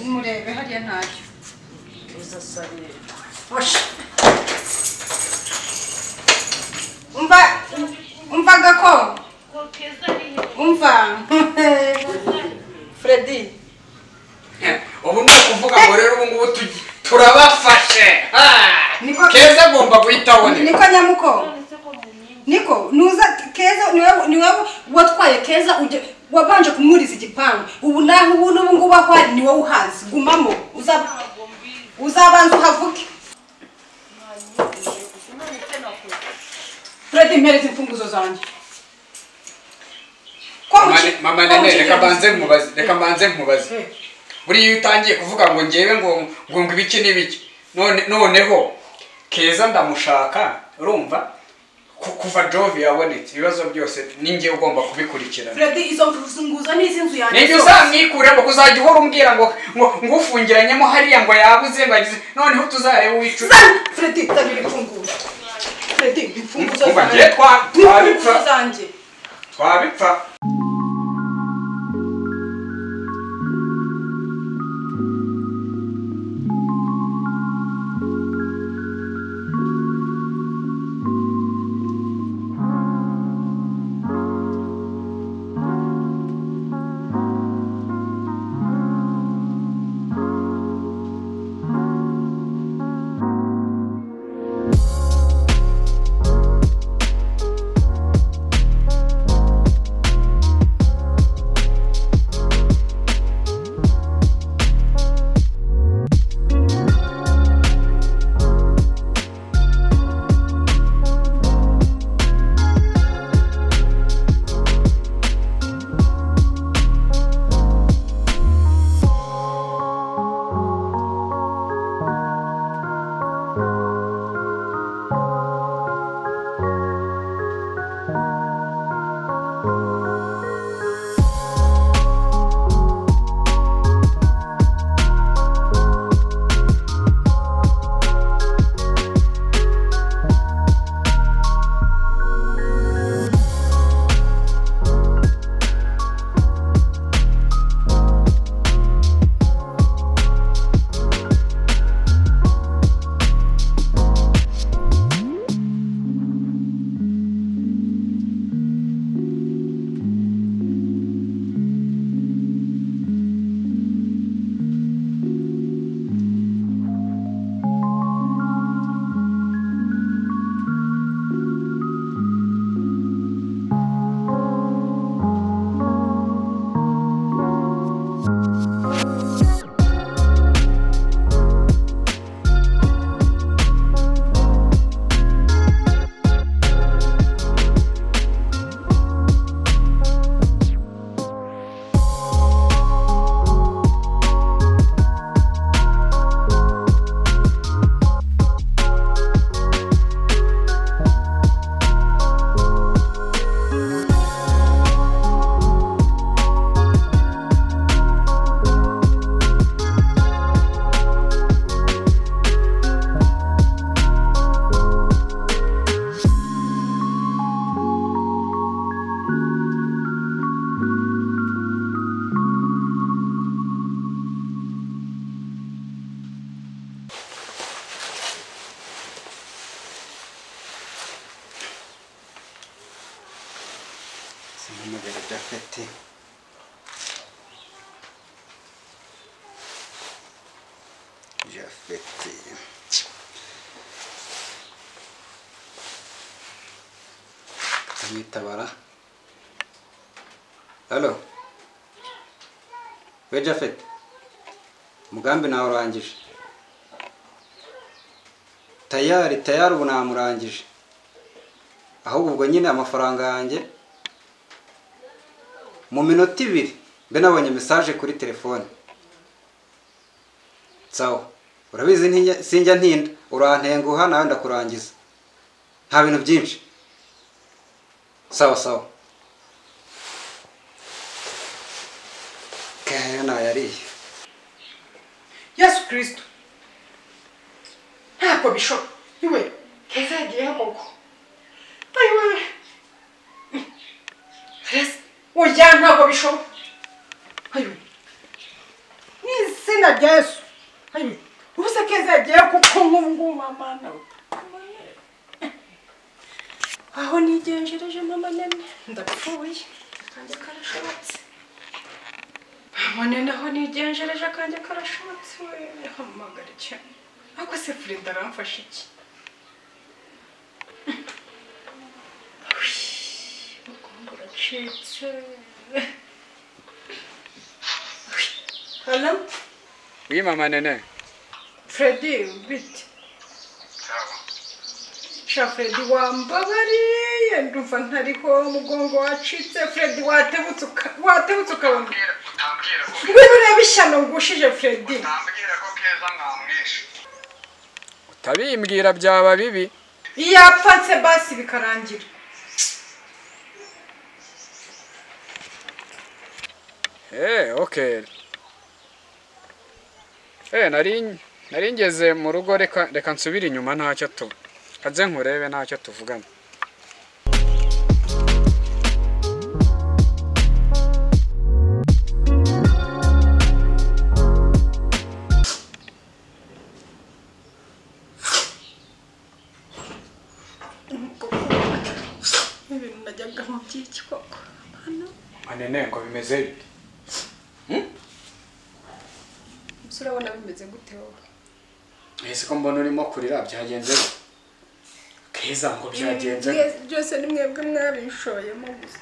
Murebe hariya ntacyo. Keza sare. Osha. Umva umva gako. Umva. Freddy. Ubu ni ukuvuga ngo rero ubu ngubu turabafashe. Keza agomba guhita aboneka. Niko nyamuko. Niko nuza Keza niwe watwaye Keza wabanje kumuriza igipangu. Ubu naho ubu n'ubu ngubu aho ari niwe uhazi. Gumamo uzabanza uhavuke. Freddy mpereza imfunguzo zanjye. Mama nene reka mbanze nkubaze. Buri iyo utangiye kuvuga ngo ngewe ngo ngo ibiki n'ibiki noneho Keza ndamushaka urumva kuva Jovi yabonetse ibibazo byose ninjye ugomba kubikurikirana. Freddy izo mfunguzo ni izinzu yanjye. Nijye uzamwikuremo kuzajya uhora umbwira ngo ngufungiranyemo hariya ngo yabuze ngo agize noneho tuzarebe uwicuza. Freddy tabira imfunguzo. Freddy imfunguzo zanjye. Twabipfa. Jafeti. Nyitabara. Hello. We Jafet. Mugambi nawe urangije. Tayari ubu namurangije. Ahubwo ubwo nyine amafaranga yanjye mu minota ibiri mbe nabonye message kuri telefone. Sawa. Urabizi sinjya ntinda urantenguha nawe ndakurangiza. Nta bintu byinshi. Sawa sawa. Kaya yariye. Yesu Kristo. Ntabwo bishoboka. Iwe Keza yagiye koko. Ayiwe. Oya ntabwo bishoboka. Ayiwe. Mw'izina rya Yesu. Ubuse Keza yagiye kuko nk'ubu ngubu mama nawe. Aho nigenjereje mama Nene ndapfuye. Akanjye karashobotse. Mama Nene aho nigenjereje akanjye karashobotse we hamagara cyane. Ako se Frida aramfasha iki? Uracitse. Hello? Oui mama Nene. Freddy, bite. Sha Freddy wambabariye ndumva ntariho umugongo wacitse. Freddy watebutse ukabona. Ngwino urebe ishyano ngushije Freddy. Utambwira ko Keza mwamwishe. Utabimbwira byaba bibi. Yapfa basi bikarangira. Okay. Nari ngeze mu rugo reka nsubire inyuma ntacyo tu. Kaze nkurebe ntacyo tuvugana. Ibintu najyaga mu by'iki koko. Nene ngo bimeze bite? Urabona bimeze gute wowe? Ese ko mbona urimo kurira byagenze bite? Keza ngo byagenze byose ni mwebwe mwabishoyemo gusa.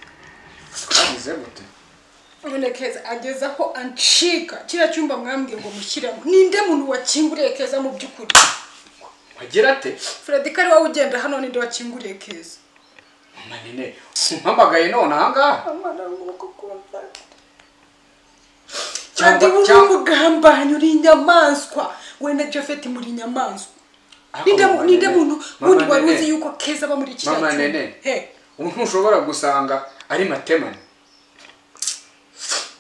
Twagize gute? None Keza ageze aho ancika kiriya cyumba mwambwiye ngo mushyiremo. Ninde muntu wakinguriye Keza mu by'ukuri? Wagira ate? Freddy ko ari wowe ugenda hano ninde wakinguriye Keza? Mama Nene umpamagaye none aha ngaha? Amara nguko kumva. Cyangwa umugambanyi uri inyamaswa we na Jafet muri inyamaswa. Ninde muntu wundi wari uzi yuko Keza aba muri kiriya cyumba? Mama Nene, ubu ntushobora gusanga ari Matemane.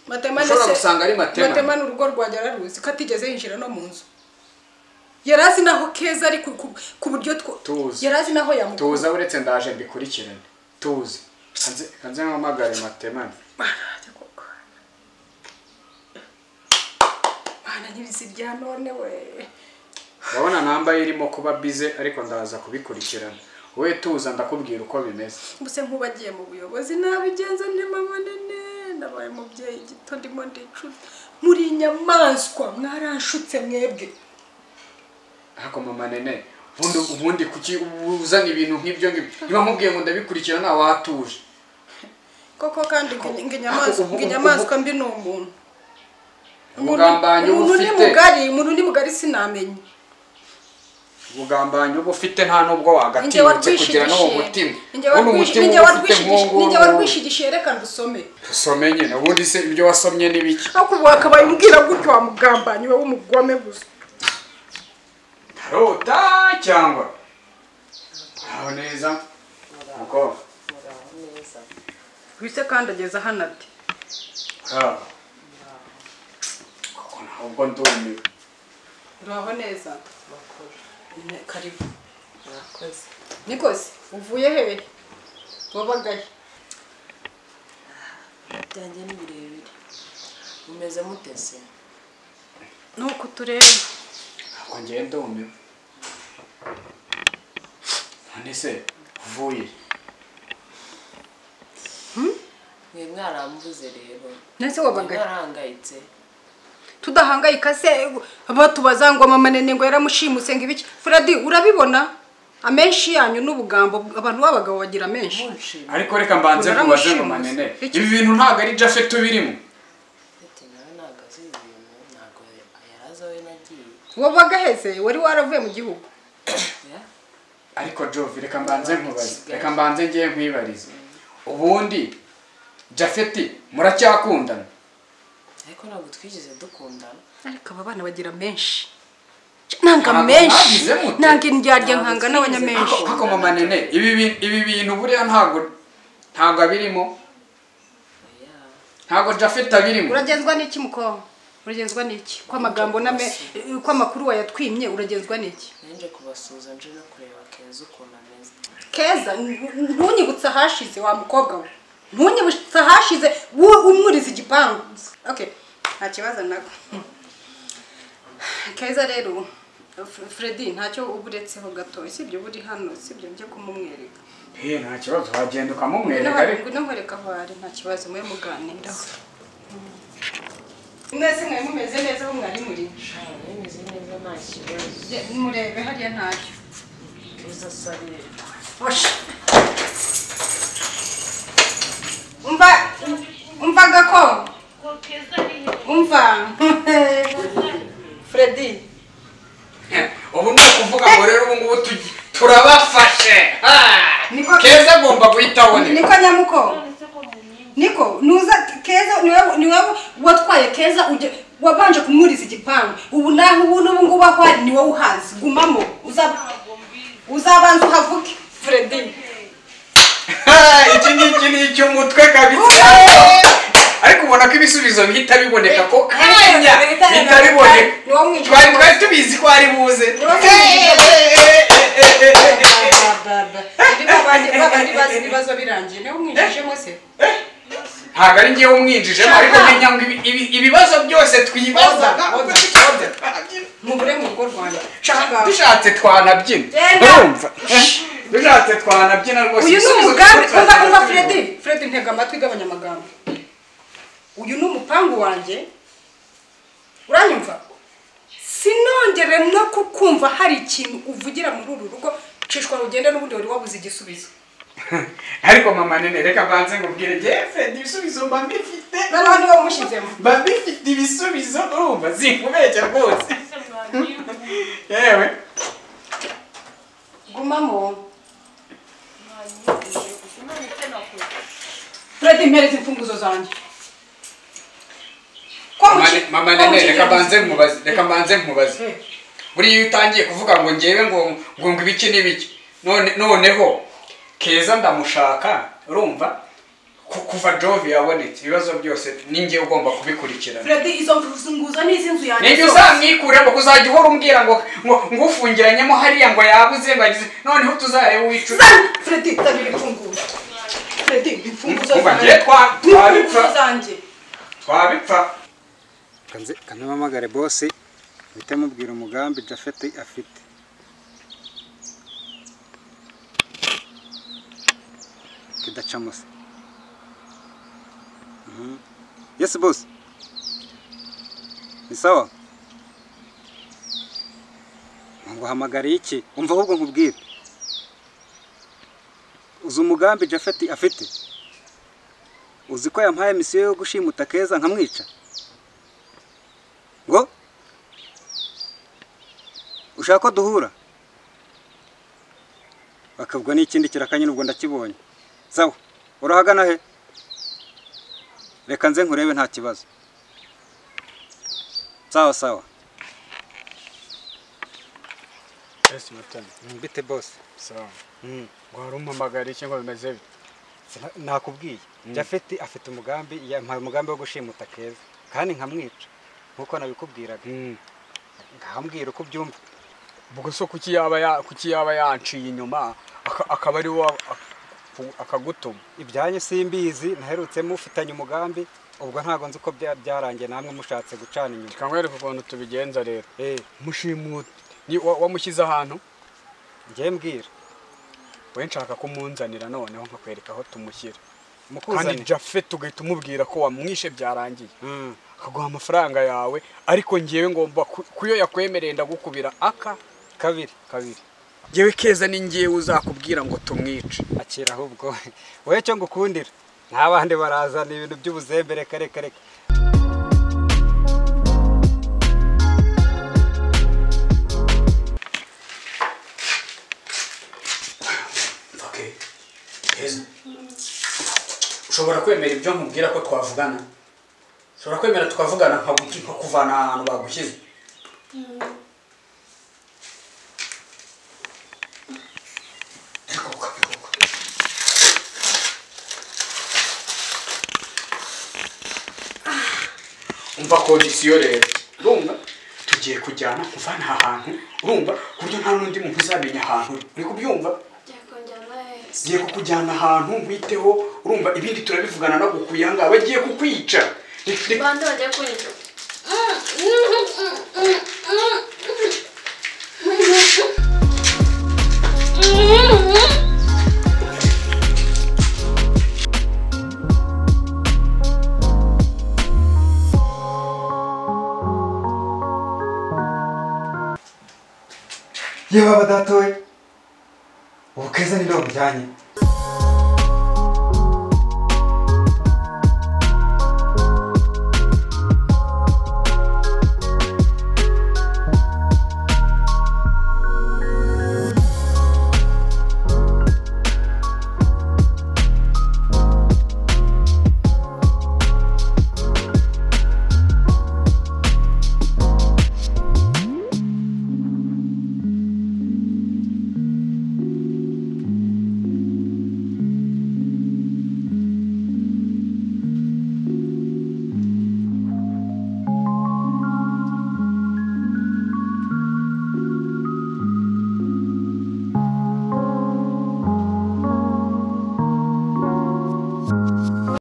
Matemane ushobora gusanga ari Matemane. Matemane urugo rwanjye araruzi ko atigeze yinjira no mu nzu. Yarazi naho Keza ari ku buryo yarazi naho yamukura. Tuza uretse ndaje mbikurikirane. Tuza. Kanze mpamagare Matemane. Nyirisi rya none we. Urabona namba irimo kuba bize ariko ndaza kubikurikirana. Wowe tuza ndakubwira uko bimeze. Ubuse nkubagiye mu buyobozi nabigenza nte mama Nene nabaye umubyeyi gito ndimo ndicuza. Muri inyamaswa mwaranshutse mwebwe. Ariko mama Nene ubundi kuki uzana ibintu nk'ibyo ngibyo? Niba nkubwiye ngo ndabikurikirana watuje. Koko kandi inyamaswa mbi ni umuntu. Ubugambanyi ufite umuntu ni mugari sinamenye. Ubugambanyi ufite nta nubwo wagatinyutse kugira no mutima. Ninjye warwishigishiye reka ndusome. Usome nyine ubundi se ibyo wasomye ni biki? Ariko ubu wakabaye umbwira gutyo wa mugambanyi wowe umugome gusa. Tarota cyangwa aho neza uko wise kandi ageza hano ati ubwo ndumiwe. Uraho neza. Karibu. Murakoze. Nikoze uvuye hehe? Wabagaye. Byanjye ni birebire. Mumeze mutese. Nuko turebe. Ntabwo ngiye ndumiwe. None se uvuye? Mwe mwarambuze rero. Nese wabagaye. Mwarahangayitse. Tudahangayika se abatubaza ngo mama Nene ngo yaramushimuse ngo ibiki. Freddy urabibona amenshi yanyu n'ubugambo abantu b'abagabo bagira menshi. Ariko reka mbanze nkubaze mama Nene, ibi bintu ntago ari Jafet tubirimo. Wabaga heze wari waravuye mu gihugu. Ariko Jovi reka mbanze nkubaze, reka mbanze ngiye nkwibarize. Ubundi Jafet muracyakundana? Ariko ntabwo twigeze dukundana. Ariko aba bana bagira menshi. Nanga menshi. Nanga indyarya nkanga n'abanyamenshi. Ariko mama Nene ibi bintu buriya ntago abirimo. Ntago Jafet abirimo. Uragenzwa n'iki mukobwa? Uragenzwa n'iki? Kwa magambo name kwa makuru wayatwimye uragenzwa n'iki? Nje kubasuza nje no kureba Keza ukuntu ameze. Keza ntunyibutsa hashize wa mukobwa we. Ntunyibutsa hashize umwuriza igipangu. Okay. Nta kibazo nako. Keza rero Freddy ntacyo uburetseho gato sibyo buri hano sibyo njye kumumwereka. Nta kibazo wagenda ukamumwereka ariko ngwino nkwereka aho ari nta kibazo mwe muganiraho. Mwese mwe mumeze neza bo mwari muri? Meze neza nta kibazo. Murebe hariya ntacyo. Keza sare. Umva gako. Umva. Freddy. Ubu ni ukuvuga ngo rero ubu ngubu turabafashe. Keza agomba guhita aboneka. Niko nyamuko. Niko nuza Keza niwe watwaye Keza wabanje kumwuriza igipangu. Ubu naho ubu n'ubu ngubu aho ari ni wowe uhazi. Gumamo uzabanza uhavuke Freddy. Iki ngiki ni icy'umutwe kabisa. Ariko ubona ko ibisubizo bihita biboneka ko kanya bihita biboneka. Twari tubizi ko ari buze. Ibibazo birangiye niwe umwinjijemo se? Ntabwo ari ngewe umwinjijemo ariko menya ngo ibibazo byose twibazaga mubure mu rugo rwanjye. Dushatse twanabyina. Urumva? Dushatse twanabyina rwose. Uyu ni umugambi. Umva Freddy. Freddy ntega amatwi igabanya amagambo. Uyu ni umupangu wanjye. Uranyumva? Sinongere no kukumva hari ikintu uvugira muri uru rugo cishwa ugende n'ubundi wari wabuze igisubizo. Ariko mama Nene reka banze ngubwire je Freddy ibisubizo mba mbifite. Noneho niwe umushyizemo. Mba mbifite ibisubizo urumva sinkubeshya rwose. Yewe. Gumamo. Freddy mpereza imfunguzo zanjye. Mama Nene reka banze nkubaze, reka banze nkubaze. Buriya iyo utangiye kuvuga ngo ngewe ngo ngo ibiki n'ibiki. Noneho Keza ndamushaka urumva kuva Jove yabonetse ibibazo byose ninjye ugomba kubikurikirana. Freddy izo mfunguzo ni izinzu yanjye. Ninjye uzamwikuremo kuzajya uhora umbwira ngo ngufungiranyemo hariya ngo yabuze ngo agize noneho tuzarebe uwicuza. Freddy tabiri imfunguzo. Freddy imfunguzo zanjye. Twabipfa. Twabipfa. Kanze kanamamagare boss mpite mubwira umugambi Jafet afite. Kidacamo se. Yes boss. Ni sawa? Nguhamagara iki? Umva ahubwo nkubwire. Uzi umugambi Jafet afite? Uzi ko yampaye misiyo yo gushimuta Keza nkamwica? Ngo ushaka ko duhura? Bakabwo n'ikindi kirakanye nubwo ndakibonye. Sawa, urahagana he? Reka nze nkurebe nta kibazo. Sawa sawa. Ese matana. Bite boss. Sawa. Ngo harumpamagara iki ngo bimeze bite? Nakubwiye. Jafet afite umugambi, yampaye umugambi wo gushimuta Keza kandi nkamwica. Nkuko nabikubwiraga. Ngambwira uko byumva. Ubwo so kuki yaba yanciye inyuma akaba ari wo akagutuma? Ibyanyu simbizi naherutse mufitanye umugambi ubwo ntago nzi uko byarangiye namwe mushatse gucana inyuma. Kangwereka ukuntu tubigenza rero. Mushimuta ni wamushyize ahantu ngiye mbwira. We nshaka kumunzanira noneho nkakwereka aho tumushyira. Kandi Jafet ugahita umubwira ko wamwishe byarangiye. Akaguha amafaranga yawe ariko ngiyewe ngomba kuyo yakwemereye ndagukubira aka kabiri. Ngewe Keza ni ngiye uzakubwira ngo tumwice. Akira ahubwo wowe cyo ngukundira nta bandi barazana ibintu by'ubuzembere kare kare. Okay. Keza. Ushobora kwemera ibyo nkubwira ko twavugana? Ushobora kwemera tukavugana nkakuvana ahantu bagushyize? Umva kondisiyo rero. Urumva tugiye kujyana kuvana ahantu urumva ku buryo nta n'undi muntu uzamenya ahantu uri kubyumva? Ngiye kukujyana ahantu nkwiteho urumva ibindi turabivugana no gukuyanga bagiye kukwica. Bande bagiye kunyica. Yewe baba data we, ubu Keza ninde wamujyanye?